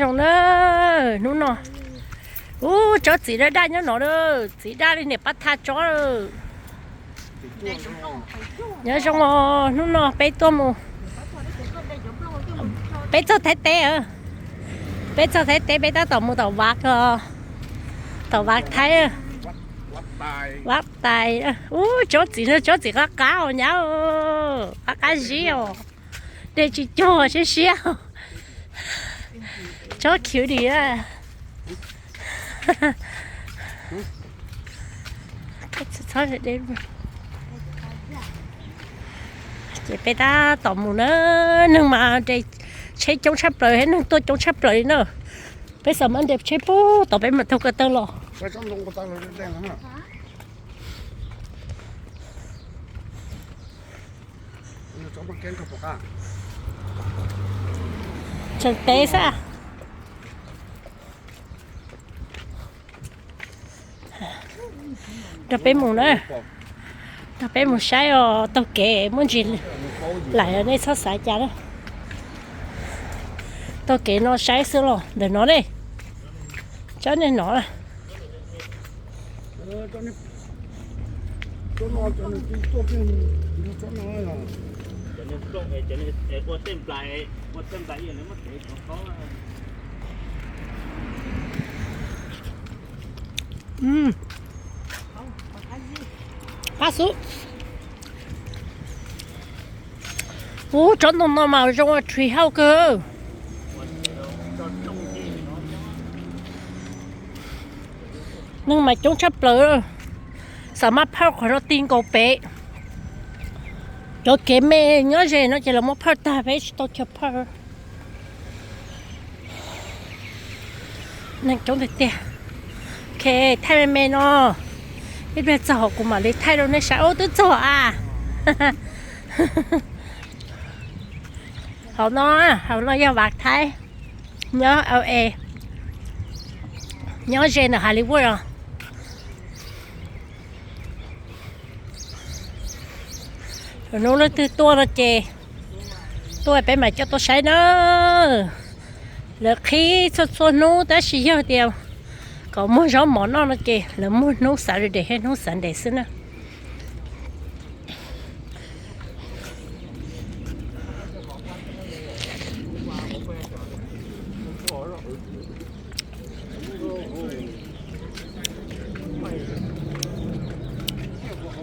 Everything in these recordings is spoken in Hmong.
Zoo na, hnub no, ub, tsob txiv daj daj nyob no na, txiv daj li niam pab tha tsob. Nyob zoo os, hnub no peb tuaj mus, peb txog Thaib teb, peb txog Thaib teb peb tab tom mus tom Vav, tom Vav Thaib, Vav Tais. Ub, tsob txiv no tsob txiv qab qab os nyab, qab qab zib os, dej tsis cuag siab siab. Tsob khiv dim. Ces peb tab tom mus na, neeg mas de tsheb coob tshaj plaws thiab neeg tuaj coob tshaj plaws li na. Peb xav mas de tsheb puag tom peb mam taug ko taw los. Tseem teb xwb. Nrog peb mus na, nrog peb mus saib os, taug kev muaj ntsis lawm nej txhob xav cas na. Taug kev no saib xwb los ntawm no ne, tsob niag no. Qab xwb. Ub, tsob ntoo no mas zoo ua tree house kawg. Neeg mas coob tshaj plaws, xav mas phawj qhov no ti nkaus pem. Cov kev me nyob ze no ces los muab phawj tag peb tsis tau chaw phawj. Neeg coob tiag tiag. Ok, thaij me me no, ib pliag txog kuv mam li thaij rau nej saib. Ub, twb txog a. Hauv no, hauv no yog Vav Thaib, nyob L A, nyob ze ntawm Hollywood os. Hnub leej twg tuaj no ces tuaj peb mam coj tuaj saib na. Lawv qhib txhua txhua hnub tab sis yog tias kom muag zaub mov noj no ces lawv muag hnub Saturday thiab hnub Sunday xwb na.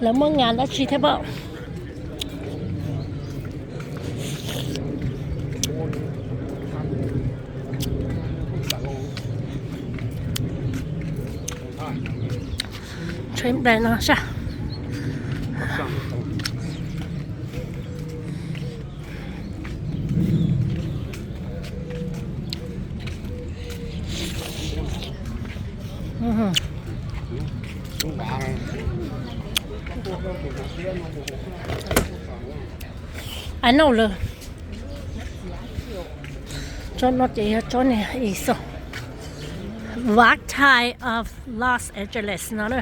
Lawv muaj nas dab tsi thiab pom? Tsheb nplej no sab. Ano lawm. Tsob no ces yog tsob niag ixo, Vav Thaib of Los Angeles no na.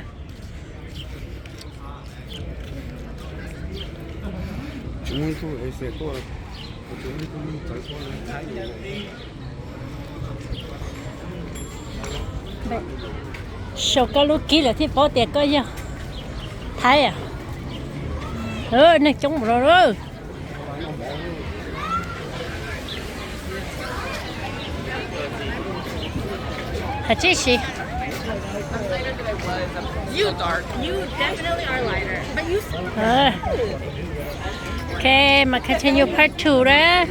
Sau koj lub kib lawm thiaj paub tias koj yog Thaib. Neeg coob npaum no. Hais tib si. Ok, mas continue part two na.